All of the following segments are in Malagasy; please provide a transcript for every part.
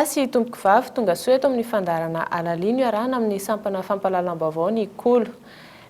Tompokolahy sy tompokovavy, tonga soa eto amin'ny fandaharana Alalino iarahana amin'ny sampana fampahalalam-baovao ny Kolo.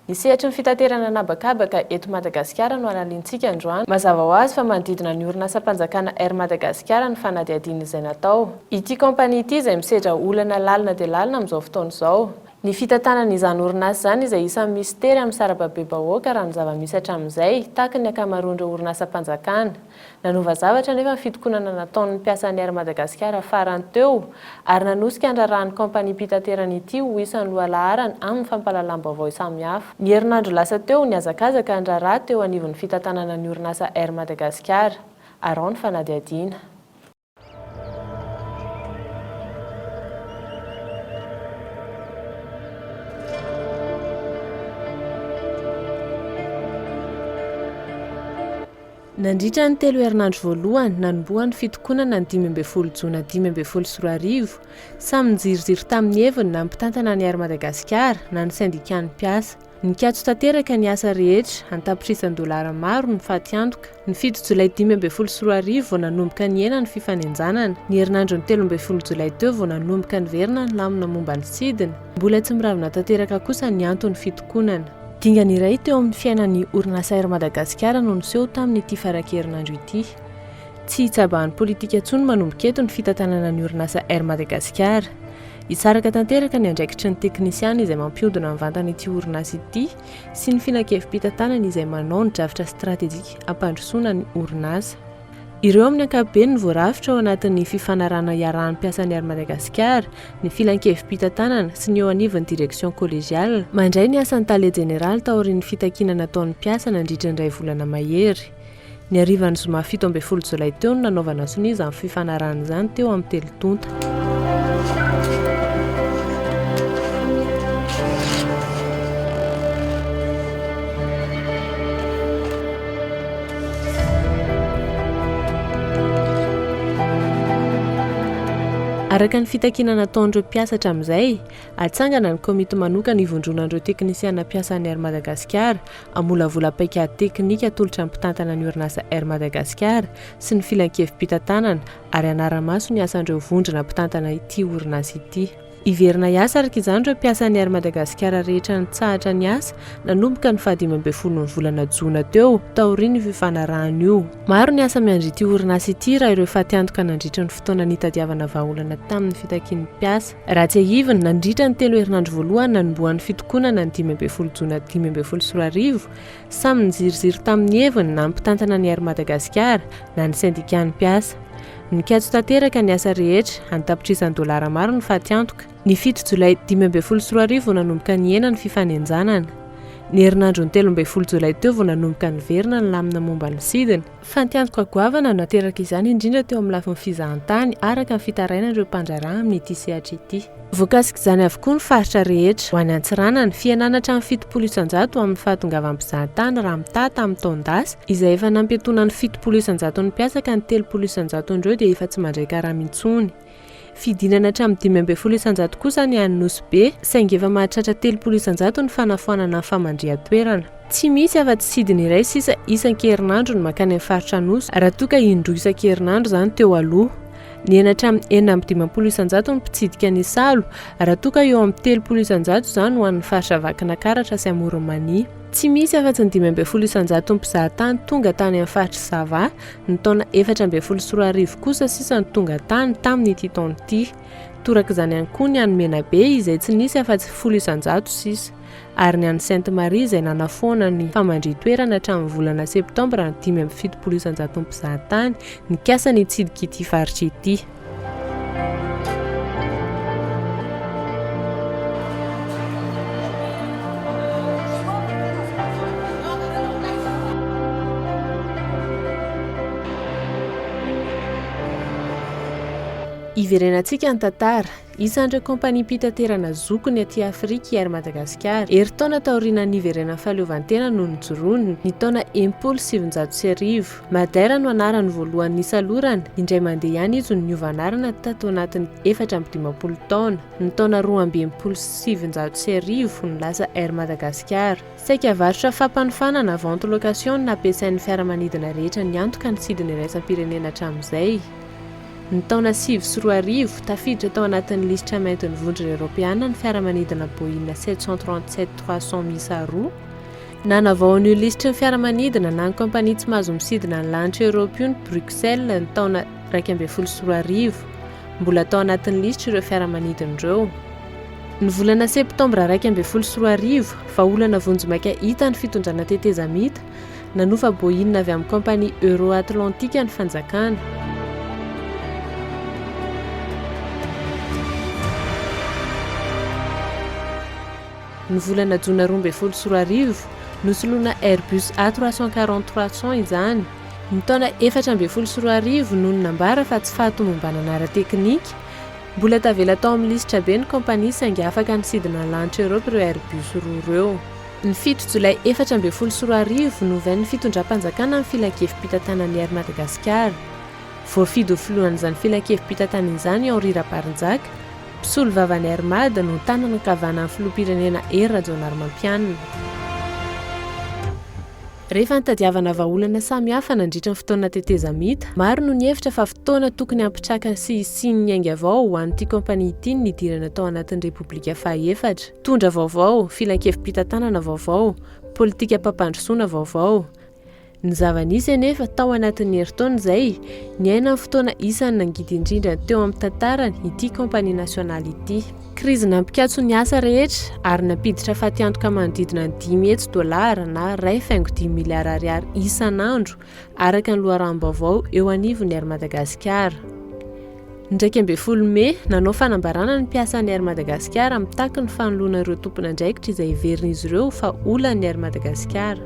Ny sehatry ny fitaterana an'habakabaka eto Madagasikara no halalintsika androany. Mazava ho azy fa manodidina ny orinasam-panjakana Air Madagasikara ny fanadihadiana izay natao. Ity kaompania ity izay misedra olana lalina dia lalina amin'izao fotoana izao. Ny fitantanana izany orinasa izany izay isan'ny mistery amin'ny sarababem-bahoaka raha ny zava-misy hatramin'izay, tahaky ny ankamaroan'ireo orinasam-panjakana. Nanova zavatra anefa ny fitokonana nataon'ny mpiasan'ny Air Madagasikara farany teo ary nanosika ny raharahan'ny kaompaniam-pitaterana ity ho isan'ny lohalaharana amin'ny fampahalalam-baovao samihafa. Ny herinandro lasa teo, nihazakazaka ny raharaha teo anivon'ny fitantanana ny orinasa Air Madagasikara. Araho ny fanadihadiana. Nandritra ny telo herinandro voalohany nanombohan'ny fitokonana ny 15 jona 2015, samy niziriziry tamin'ny heviny na ny mpitantana ny Air Madagasikara na ny sendikan'ny mpiasa. Nikatso tanteraka ny asa rehetra, an-tapitrisan-dolara maro ny fatiantoka. Ny fito jolay 2015 vao nanomboka nihena ny fifanenjanana. Ny herinandron'ny 13 jolay teo vao nanomboka niverina ny lamina momba ny sidina. Mbola tsy miravina tanteraka kosa ny anton'ny fitokonana. Dingana iray teo amin'ny fiainan'ny orinasa Air Madagasikara no niseho tamin'ity faran-kerinandro ity. Tsy hitsabahan'ny politika intsony manomboka eto ny fitantanana ny orinasa Air Madagasikara. Hisaraka tanteraka ny andraikitry ny teknisiana izay mampihodina mivantana ity orinasa ity sy ny filankevi-pitantanana izay manao ny drafitra stratejika hampandrosoana ny orinasa. Ireo amin'ny ankapobeny no voarafitra ao anatin'ny fifanarahana iarahan'ny mpiasan'ny Air Madagasikara, ny filankevi-pitantanana sy ny eo anivon'ny Direction collégiale. Mandray ny asan'ny tale jeneraly taorian'ny fitakiana nataon'ny mpiasa nandritra ny iray volana mahery. Ny harivan'ny zoma 17 jolay teo no nanaovana sonia izany fifanarahana izany teo amin'ny telo tonta. Araka ny fitakiana nataon'ireo mpiasa hatramin'izay, atsangana ny komity manokana ivondronan'ireo teknisiana mpiasan'ny Air Madagasikara Hamolavola paikady teknika atolotra ny mpitantana ny orinasa Air Madagascar sy ny filankevi-pitantanana ary hanara-maso ny asan'ireo vondrona mpitantana ity orinasa ity. Hiverina hiasa araka izany ireo mpiasan'ny Air Madagascar rehetra nitsahatra niasa nanomboka ny faha-15 ny volana jona teo, taorian'io fifanarahana io. Maro ny asa miandry ity orinasa ity raha ireo fatiantoka nandritra ny fotoana nitadiavana vahaolana tamin'ny fitakian'ny mpiasa. Raha tsiahivina, nandritra ny telo herinandro voalohany nanombohan'ny fitokonana ny 15 jona 2015, samy niziriziry tamin'ny heviny na ny mpitantana ny Air Madagasikara na ny sendikan'ny mpiasa. Nikatso tanteraka ny asa rehetra, an-tapitrisany dolara maro ny fatiantoka. Ny fito jolay 2015 vao nanomboka nihena ny fifanenjanana. Ny herinandron'ny 13 jolay teo vao nanomboka niverina ny lamina momba ny sidina. Fantiantoka goavana no nateraka izany indrindra teo amin'ny lafiny fizahantany araka ny fitarainan'ireo mpandraharaha amin'ity sehatra ity. Voakasik'izany avokoa ny faritra rehetra. Ho any Antsiranana, fihenana hatramin'ny 70% amin'ny fahatongavan'ny mpizahantany raha mitaha tamin'ny taon-dasa, izay efa nampiatoana ny 70 isan-jaton'ny mpiasa ka ny 30 isan-jaton'ireo dia efa tsy mandray karama intsony. Fidinana hatramin'ny 15% kosa ny any Nosy Be, saingy efa mahatratra 30% ny fanafoanana ny famandrihan-toerana. Tsy misy afa-tsy sidina iray sisa isan-kerinandro ny mankany amin'ny faritra Anosy, raha toa ka indroa isan-kerinandro izany teo aloha. Nihena hatramin'ny 56% ny mpitsidika ny Isalo, raha toa ka eo amin'ny 30% izany ho an'ny faritra Vakinakaratra sy Amoron'i Mania. Tsy misy afa-tsy ny 15 isan-jaton'ny mpizahatany tonga tany amin'ny faritr'i Sava ny taona 2014 kosa sisa no tonga tany tamin'ity taona ity. Toraka izany ihany koa ny any Menabe izay tsy nisy afa-tsy 10 isan-jato sisa, ary ny any Sainte Marie izay nanafoana ny famandrihan-toerana hatramin'ny volana septambra ny 75 isan-jaton'ny mpizahatany nikasa ny hitsidika ity faritra ity. Hiverenantsika ny tantara. Isan'ireo kaompaniam-pitaterana zokiny aty Afrika i Air Madagasikara. Herintaona taorian'ny niverenan'ny fahaleovantena no nijoroany, ny taona 1960. Madère no anarany voalohany nisalorany, indray mandeha ihany izy no niova anarana tato anatin'ny 54 taona, ny taona 1962 no lasa Air Madagascar. Saika varotra fampanofanana, vente location, no nampiasain'ny fiaramanidina rehetra niantoka ny sidina iraisam-pirenena hatramin'izay. Ny taona 2009, tafiditra tao anatin'ny lisitra maintin'ny Vondrona Eoropeana ny fiaramanidina Boeing 737-300 miisa roa. Nanavao an'io lisitry ny fiaramanidina na ny kaompania tsy mahazo misidina ny lanitra Eoropa io ny Bruxelles ny taona 2011. Mbola tao anatin'ny lisitra ireo fiaramanidina ireo. Ny volana septambra 2011, vahaolana vonjimaika hita ny fitondrana tetezamita, Nanofa Boeing avy amin'ny kaompania Euro Atlantic ny fanjakana. Ny volana jona 2012, nosoloina Airbus A 340 300 izany. Ny taona 2014, nony nambara fa tsy fahatomombanana ara-teknika, mbola tavela tao amin'ny lisitra be ny kaompania saingy afaka nisidina ny lanitra Eoropa ireo Airbus roa ireo. Ny fito jolay 2014, novain'ny fitondram-panjakana ny filankevi-pitantanan'ny Air Madagascar. Voafidy ho filohan'izany filankevi-pitantanana izany i Henri Rabarinjaka, mpisolovavan'ny Air Mad no tanana ankavanan'ny filoham-pirenena Hery Rajaonarimampianina. Rehefa nitadiavana vahaolana samihafa nandritra ny fotoana tetezamita, maro no nihevitra fa fotoana tokony hampitraka sy hisian'ny ainga vao ho an'ity kaompania ity ny nidirana tao anatin'ny Repoblika fahaefatra. Mpitondra vaovao, filankevi-pitantanana vaovao, politikam-pampandrosoana vaovao. Ny zava-nisy anefa, tao anatin'ny herintaona izay, niaina ny fotoana isan'ny nangidy indrindra teo amin'ny tantarany ity kaompania nasionaly ity. Krizy nampikatso ny asa rehetra ary nampiditra fatiantoka manodidina ny 500 dolara na 1,5 miliara ariary isan'andro araka ny loharanom-baovao eo anivon'ny Air Madagasikara. Ny 11 mey, nanao fanambarana ny mpiasan'ny Air Madagasikara mitaky ny fanoloana ireo tompon'andraikitra izay heverin'izy ireo fa olan'ny Air Madagasikara.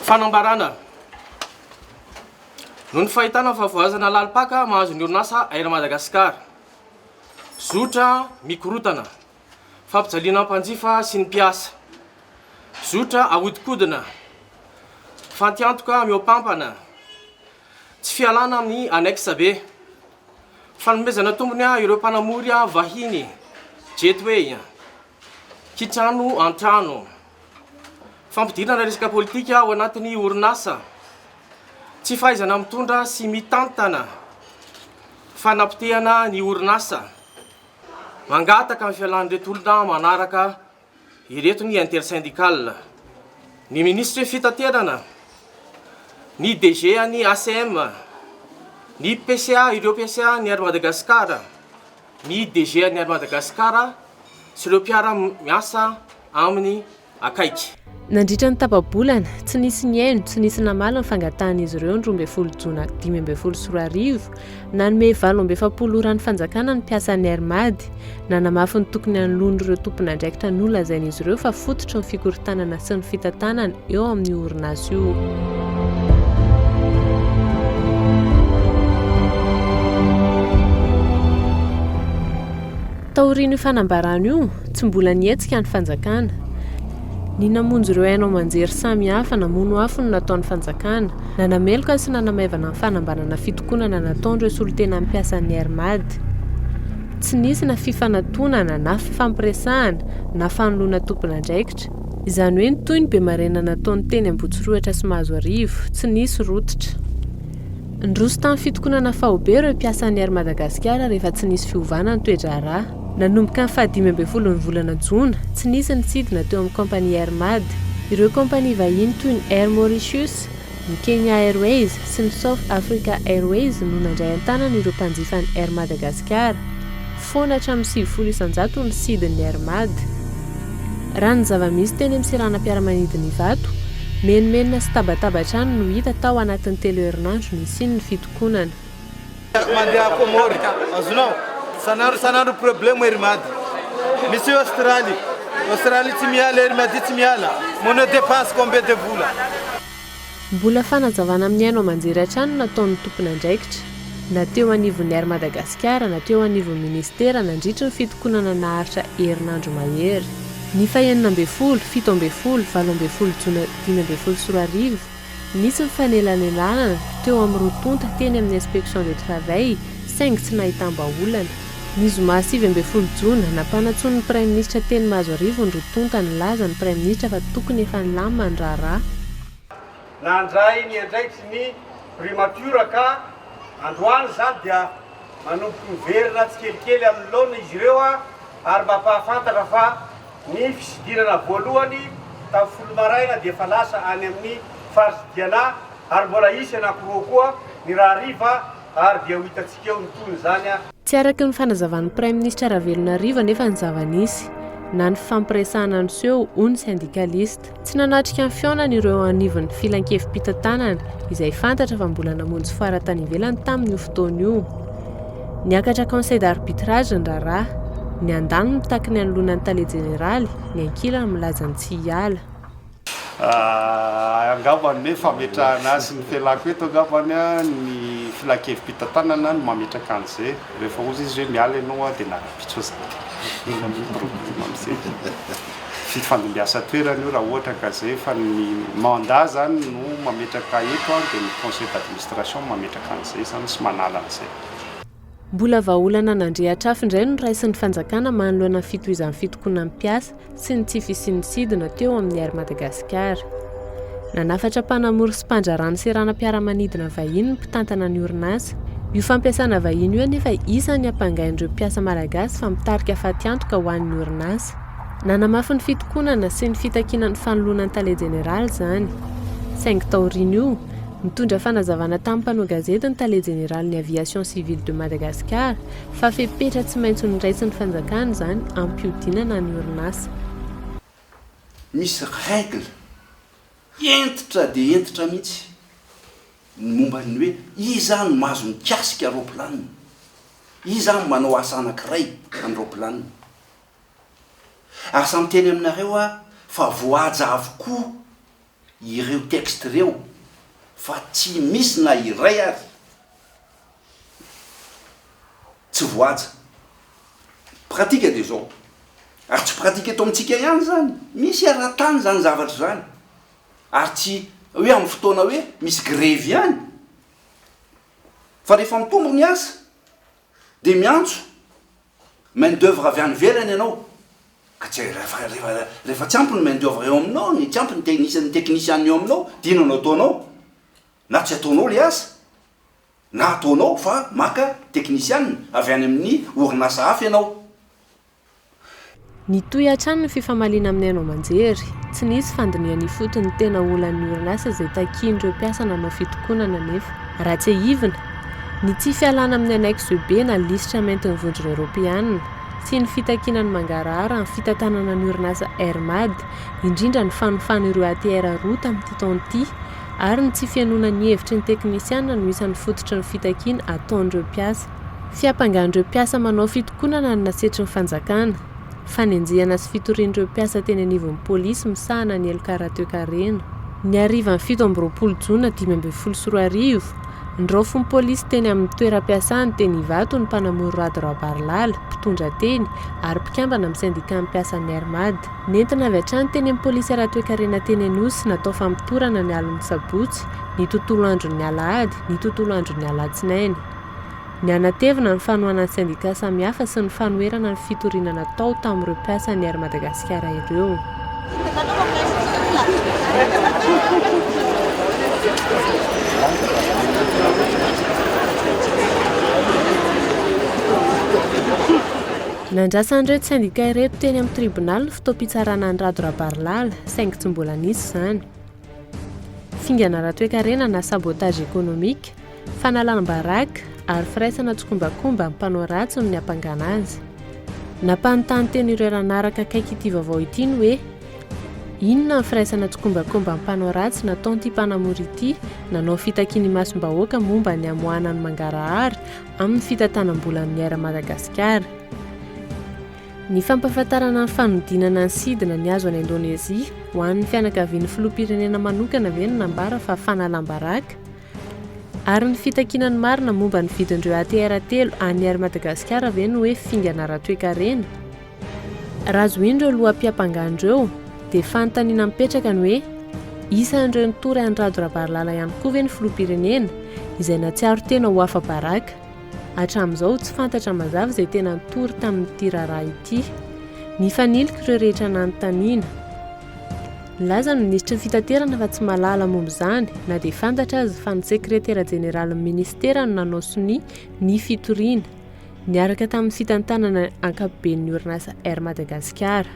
Fanambarana. Noho ny fahitana ny fahavoazana lalim-paka mahazo ny orinasa Air Madagascar. Zotra mikorotana. Fampijaliana mpanjifa sy ny mpiasa. Zotra ahodikodina. Fantiantoka mihoapampana. Tsy fialana amin'ny annexe be. Fanomezana tombony ireo mpanamory vahiny, Jetway. Kitrano an-trano. Fampidirana resaka politika ao anatin'ny orinasa. Tsy fahaizana mitondra sy mitantana. Fanapotehana ny orinasa. Mangataka ny fialan'ireto olona manaraka ireto ny Intersyndicale, ny minisitry ny fitaterana, ny DG an'ny ACM, ny PCA, ireo PCA ny Air Madagascar, ny DG an'ny Air Madagascar sy ireo mpiara-miasa aminy akaiky. Nandritra ny tapa-bolana, tsy nisy nihaino, tsy nisy namaly ny fangatahan'izy ireo ny 12 jona 2015, nanome 48 ora ny fanjakana ny mpiasan'ny Air Mad, nanamafy ny tokony hanoloan'ireo tompon'andraikitra nolazain'izy ireo fa fototry ny fikorontanana sy ny fitantanana eo amin'io orinasa io. Taorian'io fanambarana io, tsy mbola nihetsika ny fanjakana. Ny namonjy ireo haino aman-jery samihafa namono afo no nataon'ny fanjakana. Nanameloka sy nanamaivana ny fanambanana fitokonana nataon'ireo solontenan'ny mpiasan'ny Air Mad. Tsy nisy na fifanatonana na fifampiresahana na fanoloana tompon'andraikitra. Izany hoe nitohy ny bemarenina nataony teny Ambohitsirohitra sy Mahazoarivo, tsy nisy rototra. Niroso tamin'ny fitokonana faobe ireo mpiasan'ny Air Madagasikara rehefa tsy nisy fiovana ny toe-draharaha. Nanomboka ny fahadimy ambin'ny ny volana jona, tsy nisy ny sidina teo amin'ny kaompania Air Mad. Ireo kaompania vahiny toy ny Air Mauritius, ny Kenya Airways sy ny South Africa Airways no nandray an-tanana ireo mpanjifan'ny Air Madagasikara. Foana hatramin'ny 90% ny sidin'ny Air Mad. Raha ny zava-misy teny amin'ny seranam-piaramanidina Ivato, menomenona sy tabataba hatrany no hita tao anatin'ny telo herinandro nisian'ny fitokonana. Mandeha Comores, azonao? Isan'andro isan'andro problème Air Mad. Misy Australie, Australie tsy miala, Air Mad tsy miala. Manao dépense combien de vola? Mbola fanazavana amin'ny haino aman-jery hatrany no nataon'ny tompon'andraikitra, na teo anivon'ny Air Madagasikara na teo anivon'ny minisitera nandritry ny fitokonana naharitra herinandro mahery. Ny fahenina ambin'ny folo, 17, 18 jona 2015, nisy ny fanelanelanana teo amin'ny roa tonta teny amin'ny Inspection de travail saingy tsy nahitam-bahaolana. Ny zoma 19 jona, nampanantsoin'ny Praiminisitra teny Mahazoarivo ny roa tonta nilaza ny Praiminisitra fa tokony efa nilamina ny raharaha. Nandray ny andraikitry ny Primature ka androany izany dia manomboka miverina tsikelikely amin'ny laoniny izy ireo ary mampahafantatra fa ny fisidinana voalohany tamin'ny folo maraina dia efa lasa any amin'ny faritry Diana ary mbola hisy anankiroa koa ny rahariva ary dia ho hitantsika eo ny tohin'izany. Tsy araka ny fanazavan'ny Praiminisitra Ravelonarivo anefa ny zava-nisy, na ny fifampiresahana niseho, hoy ny sendikalista. Tsy nanatrika ny fihaonana ireo eo anivon'ny filankevi-pitantanana, izay fantatra fa mbola namonjy foara tany ivelany tamin'io fotoana io. Niakatra conseil d'arbitrage ny raharaha. Ny andaniny mitaky ny hanoloana ny tale jeneraly, ny ankilany milaza ny tsy hiala. Angambany hoe fametrahana azy ny fialako eto angambany ny filankevi-pitantanana no mametraka an'izay. Rehefa hozy izy hoe miala ianao dia narampitso aza. Inona moa ny problème amin'izay? Fifandimbiasan-toerana io raha ohatra ka izay fa ny mandat izany no mametraka eto dia ny conseil d'administration no mametraka an'izay izany sy manala an'izay. Mbola vahaolana nandrehitra afo indray no raisin'ny fanjakana manoloana ny fitohizan'ny fitokonan'ny mpiasa sy ny tsy fisian'ny sidina teo amin'ny Air Madagascar. Nanafatra mpanamory sy mpandraharaha ny seranam-piaramanidina vahiny ny mpitantana ny orinasa. Io fampiasana vahiny io anefa isan'ny ampangain'ireo mpiasa malagasy fa mitarika fatiantoka ho an'ny orinasa. Nanamafy ny fitokonana sy ny fitakiana ny fanoloana ny tale jeneraly izany. Saingy taorian'io, nitondra fanazavana tamin'ny mpanao gazety ny tale jeneralin'ny Aviation Civile de Madagascar fa fepetra tsy maintsy noraisin'ny fanjakana izany hampihodinana ny orinasa. Misy règle hentitra dia hentitra mihitsy ny momba ny hoe iza no mahazo mikasika roaplanina, iza no manao asa anankiray amin'ny roaplanina. Asa miteny aminareo aho fa voahaja avokoa ireo texte ireo fa tsy misy na iray ary tsy voahaja. Pratique dia izao, ary tsy pratique eto amintsika ihany izany, misy eran-tany izany zavatra izany, ary tsy hoe amin'ny fotoana hoe misy grevy ihany, fa rehefa mitombo ny asa dia miantso main d'oeuvre avy any ivelany ianao, ka tsy rehefa rehefa rehefa tsy ampy ny main d'oeuvre eo aminao, ny tsy ampy ny teknisiana ny teknisianina eo aminao, dia inona no ataonao? Na tsy ataonao ilay asa, na ataonao fa maka teknisianina avy any amin'ny orinasa hafa ianao. Nitohy hatrany ny fifamaliana amin'ny haino aman-jery. Tsy nisy fandinihana ifotony ny tena olan'ny orinasa izay takian'ireo mpiasa nanao fitokonana anefa. Raha tsiahivina, ny tsy fialana amin'ny annexe B na lisitra maintin'ny Vondrona Eoropeanina sy ny fitakiana ny mangarahara amin'ny fitantanana ny orinasa Air Mad, indrindra ny fanofana ireo ATR roa tamin'ity taona ity, ary ny tsy fihainoana ny hevitry ny teknisiana no isan'ny fototry ny fitakiana ataon'ireo mpiasa. Fiampangan'ireo mpiasa manao fitokonana no nasetrin'ny fanjakana. Fanenjehana sy fitorian'ireo mpiasa teny anivon'ny polisy misahana ny heloka ara-toekarena. Ny harivan'ny 27 jona 2015, niraofin'ny polisy teny amin'ny toeram-piasany teny Ivato ny mpanamory Rado Rabarilala, mpitondra teny ary mpikambana amin'ny sendikan'ny mpiasan'ny Air Mad. Nentina avy hatrany teny amin'ny polisy ara-toekarena teny Anosy natao famotorana ny alin'ny sabotsy, ny tontolo andron'ny alahady, ny tontolo andron'ny alatsinainy. Ny hanatevina ny fanohanan'ny sendikà samihafa sy ny fanoherana ny fitoriana natao tamin'ireo mpiasan'ny Air Madagasikara ireo. Nandrasan'ireto sendikà ireto teny amin'ny tribonaly ny fotoam-pitsarana an'i Rado Rabarilala, saingy tsy mbola nisy izany. Fingana ara-toekarena na sabotage économique, fanalam-baraka ary firaisana tsikombakomba amin'ny mpanao ratsy no niampangana azy. Nampanontany tena ireo nanaraka akaiky ity vaovao ity ny hoe, inona ny firaisana tsikombakomba amin'ny mpanao ratsy nataon'ity mpanamory ity nanao fitakiana imasom-bahoaka momba ny hamoahana ny mangarahara amin'ny fitantanam-bolan'ny Air Madagasikara. Ny fampahafantarana ny fanodinana ny sidina nihazo an'i Indonezia ho an'ny fianakavian'ny filoham-pirenena manokana ve no nambara fa fanalam-baraka? Ary ny fitakiana ny marina momba ny vidin'ireo ATR telo an'ny Air Madagasikara ve no hoe fingana ara-toekarena? Raha zohiana ireo loham-piampangana ireo dia fanontaniana mipetraka ny hoe isan'ireo nitory an'i Rado Rabarilala ihany koa ve ny filoham-pirenena izay nahatsiaro tena ho afa-baraka? Hatramin'izao, tsy fantatra mazava izay tena nitory tamin'ity raharaha ity. Nifanilika ireo rehetra nanontaniana. Nilaza ny minisitry ny Fitaterana fa tsy mahalala momba izany na dia fantatra aza fa ny sekretera jeneralin'ny minisitera no nanao sonia ny fitoriana, niaraka tamin'ny fitantanana ankapoben'ny orinasa Air Madagasikara.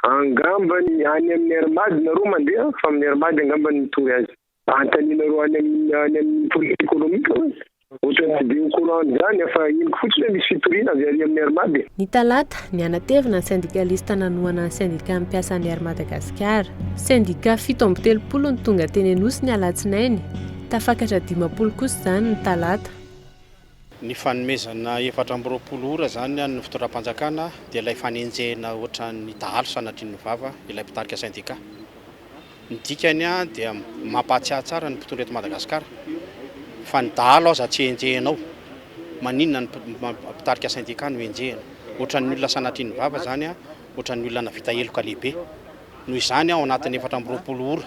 Angambany any amin'ny Air Mad nareo mandeha fa amin'ny Air Mad angambany mitory azy. Anontanianareo any amin'ny any amin'ny police économique hoe? Ohatran'ny tsy dia au courant an'izany fa henoko fotsiny hoe misy fitoriana avy ary amin'ny Air Mad e. Ny talata, nianatevina ny sendikalista nanohana ny sendikan'ny mpiasan'ny Air Madagasikara. Sendika 37 no tonga teny Anosy ny alatsinainy, tafakatra 50 kosa izany ny talata. Ny fanomezana 24 ora izany an'ny fitondram-panjakana dia ilay fanenjehina ohatran'ny dahalo sanatrian'ny vava ilay mpitarika sendika. Ny dikany dia mampahatsiahy tsara ny mpitondra eto Madagasikara fa ny dahalo aza tsy enjehinao, maninona ny mpitarika syndicat no enjehina? Ohatran'ny olona sanatria ny vava izany, ohatran'ny olona navita heloka lehibe. Noho izany ao anatin'ny 24 ora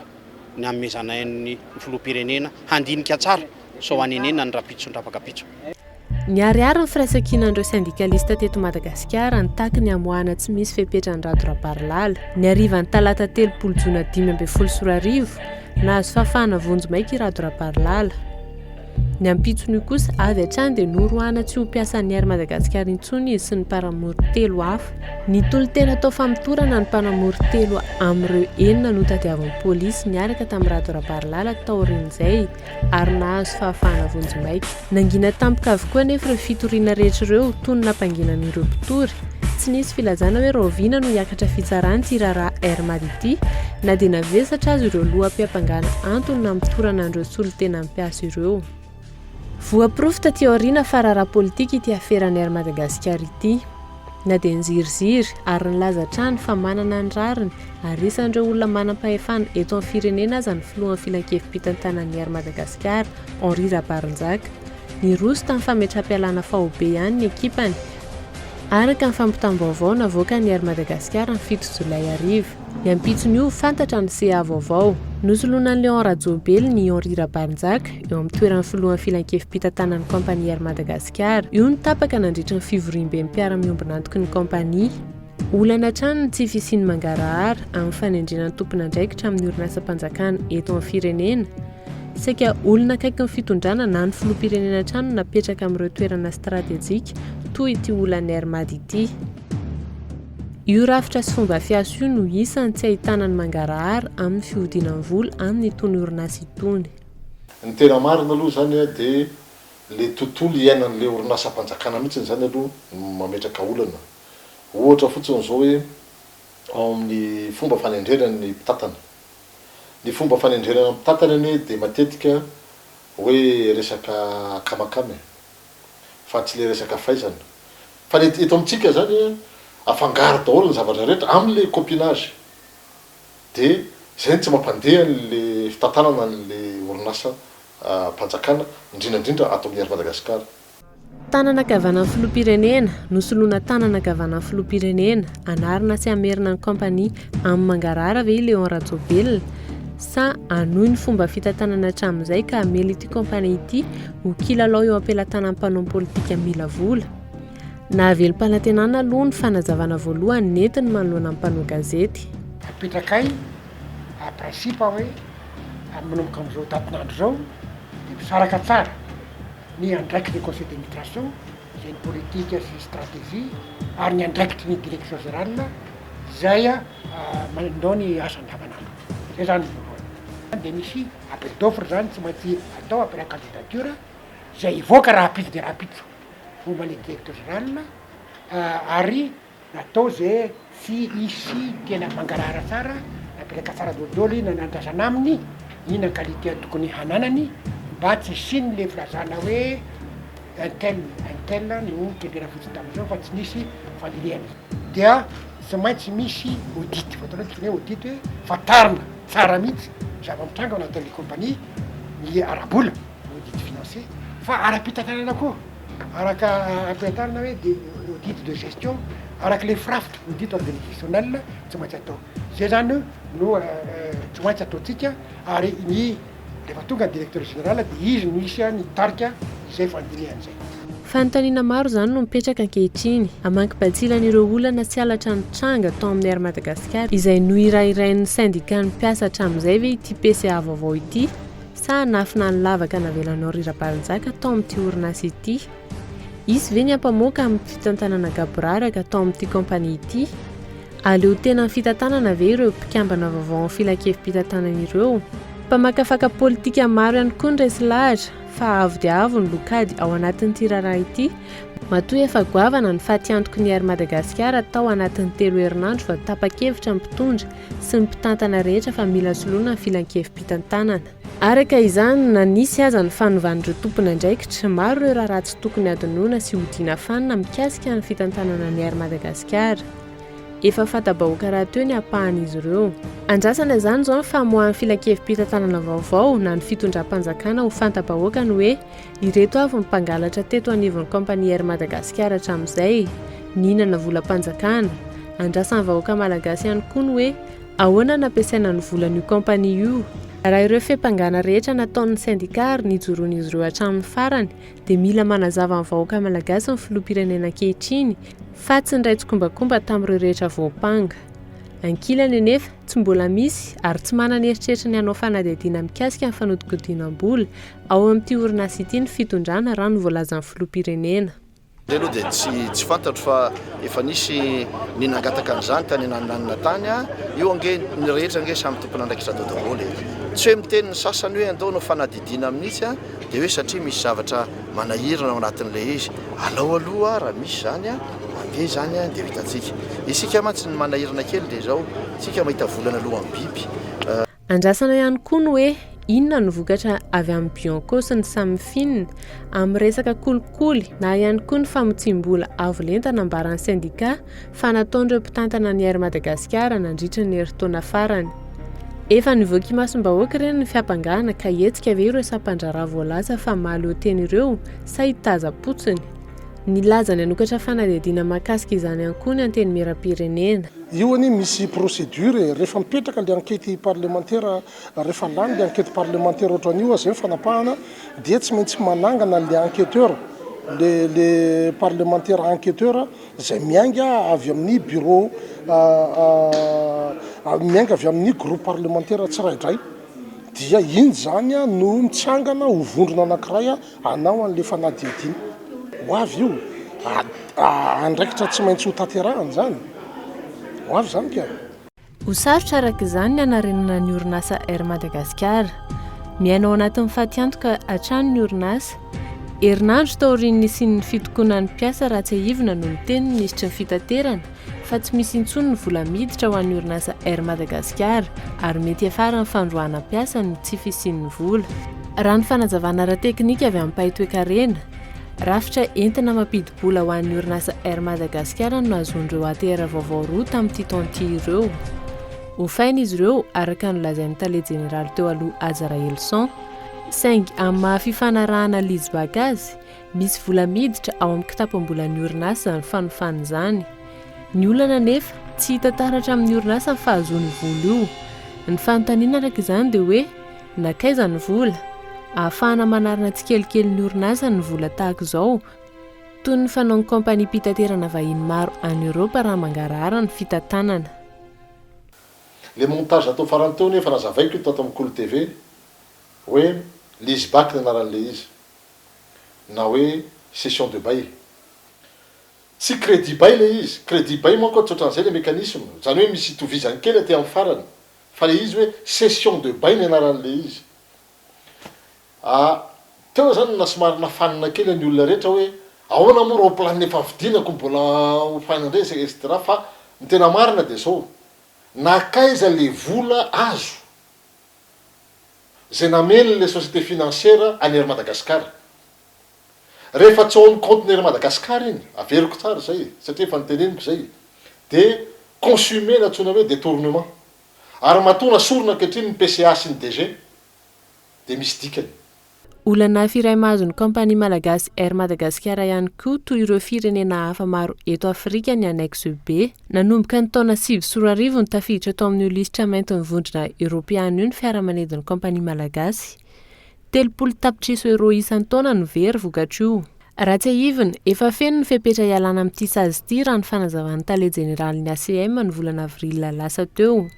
ny hanomezanay ny filoham-pirenena handinika tsara sao hanenenana ny rahampitso sy ny rafakapitso. Niharihary ny firaisankinan'ireo sendikalista teto Madagasikara nitaky ny hamoahana tsy misy fepetra an'i Rado Rabarilala. Ny harivan'ny talata 30 jona 2015, nahazo fahafahana vonjimaika i Rado Rabarilala. Ny ampitson'io kosa, avy hatrany dia noroahana tsy ho mpiasan'ny Air Madagascar intsony izy sy ny mpanamory telo hafa. Nitolo-tena tao famotorana ny mpanamory telo amin'ireo enina notadiavin'ny polisy niaraka tamin'i Rado Rabarilala taorian'izay ary nahazo fahafahana vonjimaika. Nangina tampoka avokoa anefa ireo fitoriana rehetra ireo, toy ny nampanginana ireo mpitory. Tsy nisy filazana hoe rahoviana no hiakatra fitsarana ity raharaha Air Mad ity, na dia navesatra aza ireo loham-piampangana antony namotorana an'ireo solontenan'ny mpiasa ireo. Voaporofo taty aoriana fa raharaha politika ity aferan'ny Air Madagasikara ity. Na dia niziriziry ary nilaza hatrany fa manana ny rariny ary isan'ireo olona manam-pahefana eto amin'ny firenena aza ny filohan'ny filankevi-pitantanan'ny Air Madagasikara, Henri Rabarinjaka. Niroso tamin'ny fametraham-pialana faobe ihany ny ekipany, araka ny fampitam-baovao navoakan'ny Air Madagasikara ny 7 jolay hariva. Ny ampitson'io, fantatra ny CA vaovao. Nosoloina an'i Léon Rajaobelina i Henri Rabarinjaka, eo amin'ny toeran'ny filohan'ny filankevi-pitantanan'ny kaompania Air Madagasikara. Io no tapaka nandritra ny fivoriamben'ny mpiara-miombon'antoky ny kaompania. Olana hatrany ny tsy fisian'ny mangarahara amin'ny fanendrena ny tompon'andraikitra amin'ny orinasam-panjakana eto amin'ny firenena. Saika olona akaiky ny fitondrana na ny filoham-pirenena hatrany no napetraka amin'ireo toerana stratejika toy ity olan'ny Air Mad ity. Io rafitra sy fomba fiasa io no isan'ny tsy ahitana ny mangarahara amin'ny fihodinan'ny vola amin'itony orinasa itony. Ny tena marina aloha izany dia le tontolo iainan'le orinasam-panjakana mihitsy izany aloha no mametraka olana. Ohatra fotsiny izao hoe ao amin'ny fomba fanendrena ny mpitantana. Ny fomba fanendrena ny mpitantana anie dia matetika hoe resaka akamakama e. Fa tsy le resaka fahaizana. Fa ny eto amintsika zany afangaro daholo ny zavatra rehetra amle copinage. De zay no tsy mampandeha anle fitantanana anle orinasa mpanjakana indrindra indrindra ato amin'ny Air Madagascar. Tanana ankavanan'ny filoham-pirenena, Nosoloina tanana ankavanan'ny filoham-pirenena, hanarina sy hamerina ny kaompania amin'ny mangarahara ve i Léon Rajaobelina sa hanohy ny fomba fitantanana hatramin'izay ka hamely ity kaompania ity ho kilalao eo am-pelatanan'ny mpanao politika mila vola? Nahavelom-panantenana aloha ny fanazavana voalohany nentiny manoloana ny mpanao gazety. Apetrakay à principe hoe manomboka amin'izao datin'andro izao dia misaraka tsara ny andraikitry ny conseil d'administration izay ny politika sy stratégie ary ny andraikitry ny direction générale izay manao ny asa andavanandro. Izay zany ny voalohany. Dia misy appel d'offre zany tsy maintsy atao appel à candidature izay hivoaka rahampitso dia rahampitso momba ny directeur général ary Natao ze tsy hisy tena mangarahara tsara, napetraka tsara dolidoly na nandrasana aminy inona ny qualité tokony hananany mba tsy hisian'ny le filazana hoe un tel un tel no kendrena fotsiny tamin'izao fa tsy nisy fandinihana. Dia tsy maintsy misy audit, voatondro tokony hoe audit hoe fantarina tsara mihitsy ny zava-mitranga ao anatin'le compagnie, ny ara-bola, audit financier, fa ara-pitantanana koa. Araka ampiantarina hoe de audit de gestion araka le firafitra audit organisationnel tsy maintsy atao. Zay zany no tsy maintsy ataontsika ary ny rehefa tonga ny directeur général de izy no hisy hitarika izay fandinihana izay. Fanontaniana maro izany no mipetraka ankehitriny. Hamaky bantsilana ireo olana sy halatra nitranga tao amin'ny Air Madagascar izay nohirahirain'ny syndicat-n'ny mpiasa hatramin'izay ve ity PCA vaovao ity sa hanafina ny lavaka navelan'i Henri Rabary-Njaka tao amin'ity orinasa ity? Hisy ve ny ampamoaka amin'ny fitantanana gaboraraka tao amin'ity kaompania ity? Aleo tena ny fitantanana ve ireo mpikambana vaovao amin'ny filankevi-pitantanana ireo? Mpamakafaka politika maro ihany koa no resy lahatra fa avo dia avo ny lokady ao anatin'ity raharaha ity matoa efa goavana ny fatiantoky ny Air Madagasikara tao anatin'ny telo herinandro vao tapa-kevitra ny mpitondra sy ny mpitantana rehetra fa mila soloina ny filankevi-pitantanana. Araka izany, na nisy aza ny fanovan'ireo tompon'andraikitra, maro ireo raharaha tsy tokony hadinoina sy hodiana fanina mikasika ny fitantanana ny Air Madagasikara. Efa fanta-bahoaka rahateo ny ampahan'izy ireo. Andrasana izany izao ny famoahan'ny filankevi-pitantanana vaovao na ny fitondram-panjakana ho fanta-bahoaka ny hoe ireto avy ny mpangalatra teto anivon'ny kaompania Air Madagasikara hatramin'izay, nihinana volam-panjakana. Andrasan'ny vahoaka malagasy ihany koa ny hoe ahoana no nampiasaina ny volan'io kaompania io. Raha ireo fiampangana rehetra nataon'ny sendika ary nijoroan'izy ireo hatramin'ny farany dia mila manazava amin'ny vahoaka malagasy ny filoham-pirenena ankehitriny fa tsy niray tsikombakomba tamin'ireo rehetra voampanga. Ankilany anefa, tsy mbola misy ary tsy manana eritreritra ny hanao fanadihadiana mikasika ny fanodikodinam-bola ao amin'ity orinasa ity ny fitondrana raha ny voalazan'ny filoham-pirenena. Indray aloha dia tsy tsy fantatro fa efa nisy ny nangataka an'izany tany ananonanona tany a! Io ange ny rehetra ange samy tompon'andraikitra tao daholo e! Tsy hoe miteny ny sasany hoe andao hanao fanadihadiana mihitsy a! Dia hoe satria misy zavatra manahirana ao anatin'ilay izy. Alao aloha raha misy izany a! Mandeha izany a! Dia ho hitantsika. Isika mantsy ny manahirana kely dia izao, isika mahita volana alohan'ny biby. Andrasana ihany koa ny hoe inona no vokatra avy amin'ny Bianco sy ny Samifin amin'ny resaka kolikoly na ihany koa ny famotsiam-bola avo lenta nambaran'ny sendika fa nataon'ireo mpitantana ny Air Madagasikara nandritra ny herintaona farany. Efa nivoaka imasom-bahoaka ireny ny fiampangana ka hihetsika ve ireo sampandraharaha voalaza fa mahaleo tena ireo sa hitazam-potsiny? Nilaza ny hanokatra fanadihadiana mahakasika izany ihany koa ny Antenimierampirenena. Io anie misy procédure e, rehefa mipetraka le enquête parlementaire, rehefa lany le enquête parlementaire ohatran'io a, zay ny fanapahana, dia tsy maintsy manangana le enquêteur, le le parlementaire enquêteur zay miainga avy amin'ny bureau miainga avy amin'ny groupe parlementaire tsiraidray, dia iny zany no mitsangana ho vondrona anankiray Hanao an'ilay fanadihadiana. Ho avy io. Andraikitra tsy maintsy ho tanterahana izany. Ho avy izany ka. Ho sarotra araka izany ny hanarenana ny orinasa Air Madagasikara. Miaina ao anatin'ny fatiantoka hatrany ny orinasa. Herinandro taorian'ny nisian'ny fitokonan'ny mpiasa raha tsiahivina no niteny ny minisitry ny fitaterana fa tsy misy intsony ny vola miditra ho an'ny orinasa Air Madagascar ary mety hiafara ny fandroahana mpiasa ny tsy fisian'ny vola. Raha ny fanazavana ara-teknika avy amin'ny mpahay toekarena, rafitra entina mampidi-bola ho an'ny orinasa Air Madagascar no nahazoan'ireo ATR vaovao roa tamin'ity taona ity ireo. Hofaina izy ireo, araka ny nolazain'ny tale jeneraly teo aloha Haja Rahelison. Saingy amin'ny maha fifanarahana leaseback azy, Misy vola miditra ao amin'ny kitapom-bolan'ny orinasa izany fanofana izany. Ny olana anefa, tsy hita taratra amin'ny orinasa ny fahazoana io vola io. Ny fanontaniana araka izany dia hoe, nankaiza ny vola? Ahafahana manarina tsikelikely ny orinasa ny vola tahaka izao, toy ny fanaon'ny kaompaniam-pitaterana vahiny maro any Eoropa raha mangarahara ny fitantanana. Le montage natao farany teo anie efa nazavaiko io tato amin'ny Kolo TV hoe leaseback ny anaran'le izy. na hoe cession de bail. Tsy crédit bail ilay izy, crédit bail manko tsy ohatran'izay ilay mécanisme, izany hoe misy itovizany kely aty amin'ny farany, fa ilay izy hoe cession de bail ny anaran'ilay izy. Ah, teo izany na somary nafanina kely ny olona rehetra hoe ahoana moa roaplanina efa vidiana ko mbola hofaina indray etc fa ny tena marina dia izao, nankaiza ilay vola azo? izay namely ilay société financière any Air Madagascar. Rehefa tsy ao amin'ny compte-n'ny Air Madagascar iny, averiko tsara izay satria efa noteneniko izay, dia consumé ny antsoina hoe détournement. Ary matoa nasorina ankehitriny ny PCA sy ny DG dia misy dikany. Olana hafa iray mahazo ny kaompania malagasy Air Madagasikara ihany koa toy ireo firenena hafa maro eto Afrika ny Annexe B. Nanomboka ny taona 2009 no tafiditra tao amin'io lisitra maintin'ny vondrona eoropeana io ny fiaramanidin'ny kaompania malagasy. 30 tapitrisa euros isan-taona no very vokatr'io. Raha tsiahivina, efa feno ny fepetra hialana amin'ity sazy ity raha ny fanazavan'ny tale jeneralin'ny ACM ny volana avril lasa teo.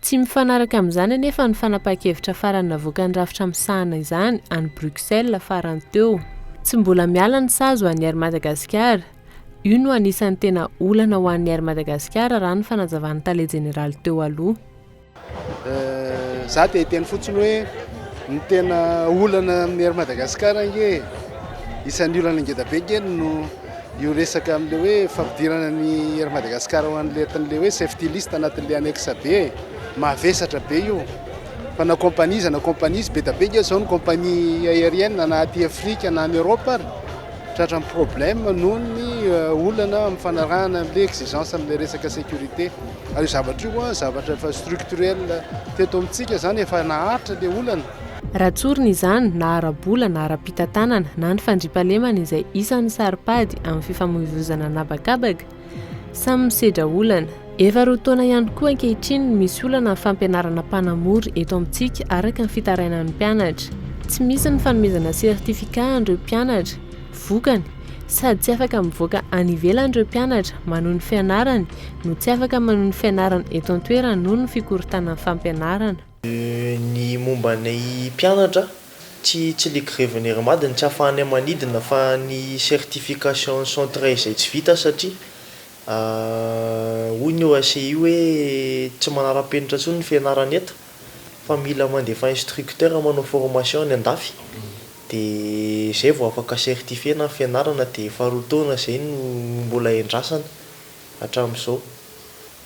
Tsy mifanaraka amin'izany anefa ny fanapahan-kevitra farany navoakan'ny rafitra misahana izany any Bruxelles farany teo. Tsy mbola miala ny sazy ho an'ny Air Madagascar. Io no anisan'ny tena olana ho an'ny Air Madagascar raha ny fanazavan'ny tale jeneraly teo aloha. Za dia hiteny fotsiny hoe ny tena olana amin'ny Air Madagascar ange e, isan'ny olana ngeda be ange no io resaka amin'ilay hoe fampidirana ny Air Madagascar ao anatin'ilay hoe safety list anatin'ilay annexe B e, mavesatra be io fa na compagnie iza na compagnie izy be dia be ange izao ny compagnie aérienne na aty Afrika na any Europe ary. Tratran'ny problème noho ny olana amin'ny fanarahana an'ilay exigence amin'ilay resaka sécurité. Ary io zavatra io an, zavatra efa structurel teto amintsika izany, efa naharitra ilay olana. Raha tsorina izany, na ara-bola na ara-pitantanana, na ny fandriampahalemana izay isan'ny saro-pady amin'ny fifamoivoizana an'habakabaka, Samy misedra olana. Efa roa taona ihany koa ankehitriny no misy olana ny fampianarana mpanamory eto amintsika araka ny fitarainan'ny mpianatra. Tsy misy ny fanomezana certificat an'ireo mpianatra. Vokany, sady tsy afaka mivoaka any ivelany ireo mpianatra manohy ny fianarany no tsy afaka manohy ny fianarany eto an-toerana noho ny fikorontanan'ny fampianarana. Ny momba anay mpianatra, tsy tsy le greve ny Air Mad no tsy ahafahanay manidina fa ny certification centre izay tsy vita satria hoy ny OACI hoe tsy manara-penitra intsony ny fianarana eto fa mila mandefa instructeur manao formation any andafy de zay vao afaka certifier-na ny fianarana de efa roa taona zay no mbola endrasana. hatramin'izao.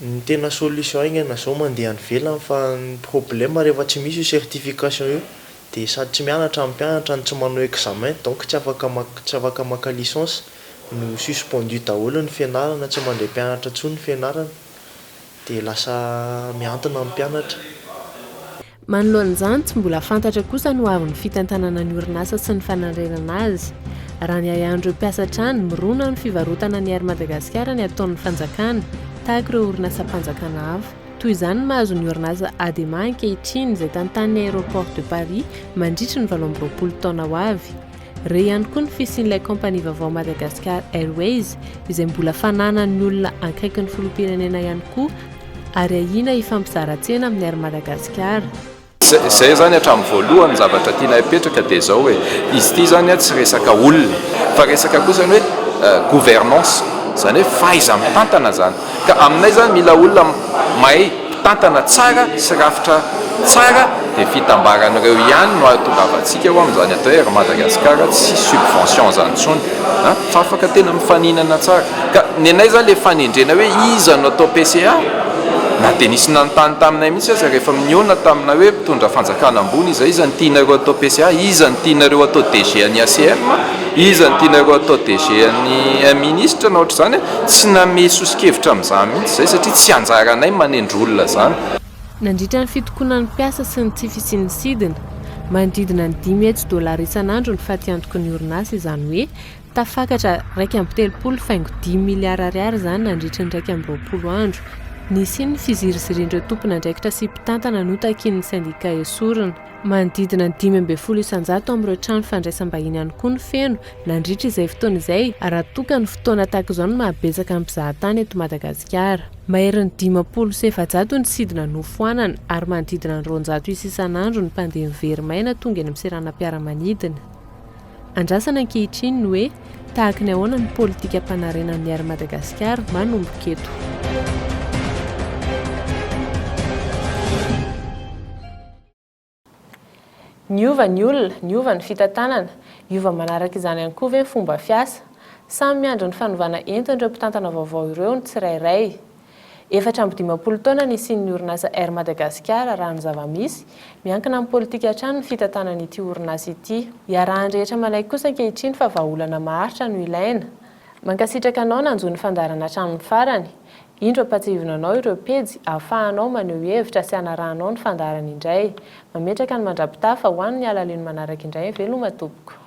Ny tena solution haingana zao mandeha any ivelany fa ny problème rehefa tsy misy io certification io dia sady tsy mianatra ny mpianatra no tsy manao examen donc tsy afaka maka tsy afaka maka licence no suspendu daholo ny fianarana tsy mandray mpianatra intsony ny fianarana dia lasa mihantona ny mpianatra. Manoloana izany, tsy mbola fantatra kosa ny hoavin'ny fitantanana ny orinasa sy ny fanarenana azy. Raha ny ahiahin'ireo mpiasa hatrany, mirona amin'ny fivarotana ny Air Madagascar ny ataon'ny fanjakana, tahaka ireo orinasam-panjakana hafa. Toy izany ny mahazo ny orinasa Adema ankehitriny, izay tantanin'ny Aéroports de Paris mandritry ny 28 taona ho avy. Re ihany koa ny fisian'ilay kaompania vaovao Madagascar Airways, izay mbola fananan'ny olona akaiky ny filoham-pirenena ihany koa ary ahiana hifampizara tsena amin'ny Air Madagasikara. Izay izany hatramin'ny voalohany ny zavatra tianay apetraka dia izao hoe, izy ity izany tsy resaka olona fa resaka kosa ny hoe gouvernance, izany hoe fahaiza-mitantana izany. Ka aminay izany mila olona mahay mpitantana tsara sy rafitra tsara dia fitambaran'ireo ihany no ahatongavantsika ho amin'izany atao hoe Air Madagascar tsy subvention izany intsony fa afaka tena mifaninana tsara. Ka ny anay izany ilay fanendrena hoe iza no atao PCA na dia nisy nanontany taminay mihitsy aza rehefa nihaona tamina hoe mpitondra fanjakana ambony iza, iza no tianareo atao PCA, iza no tianareo atao DG an'ny ACM, iza no tianareo atao DG an'ny ministra na ohatr'izany, tsy namehy soso-kevitra amin'izany mihitsy izay satria tsy anjaranay manendry olona izany. Nandritra ny fitokonan'ny mpiasa sy ny tsy fisian'ny sidina, manodidina ny 500 dolara isan'andro ny fatiantoky ny orinasa, izany hoe Tafakatra 31 faingo dimy miliara ariary izany nandritry ny 21 andro nisian'ny fizirizirian'ireo tompon'andraikitra sy mpitantana notakian'ny sendika esorina. Manodidina ny 15% amin'ireo trano fandraisam-bahiny ihany koa no feno nandritra izay fotoana izay raha toa ka ny fotoana tahaka izao no mahabetsaka ny mpizahatany eto Madagasikara. Maherin'ny 450 ny sidina nofoanana ary manodidina ny 200 isa isan'andro ny mpandeha mivery-maina tonga eny amin'ny seranam-piaramanidina. Andrasana ankehitriny ny hoe tahaka ny ahoana ny politikam-panarenan'ny Air Madagasikara manomboka eto. Niova ny olona, niova ny fitantanana. Hiova manaraka izany ihany koa ve ny fomba fiasa? Samy miandry ny fanovana entin'ireo mpitantana vaovao ireo ny tsirairay. 54 taona nisian'ny orinasa Air Madagasikara raha ny zava-misy, miankina amin'ny politika hatrany ny fitantanana ity orinasa ity. Iarahan'ny rehetra manaiky kosa ankehitriny fa vahaolana maharitra no ilaina. Mankasitraka anao nanjo ny fandaharana hatramin'ny farany. Indro ampatsiahivina anao ireo pejy ahafahanao maneho hevitra sy hanarahanao ny fandaharana indray. Mametraka ny mandra-pitafa ho an'ny alalino manaraka indray veloma tompoko.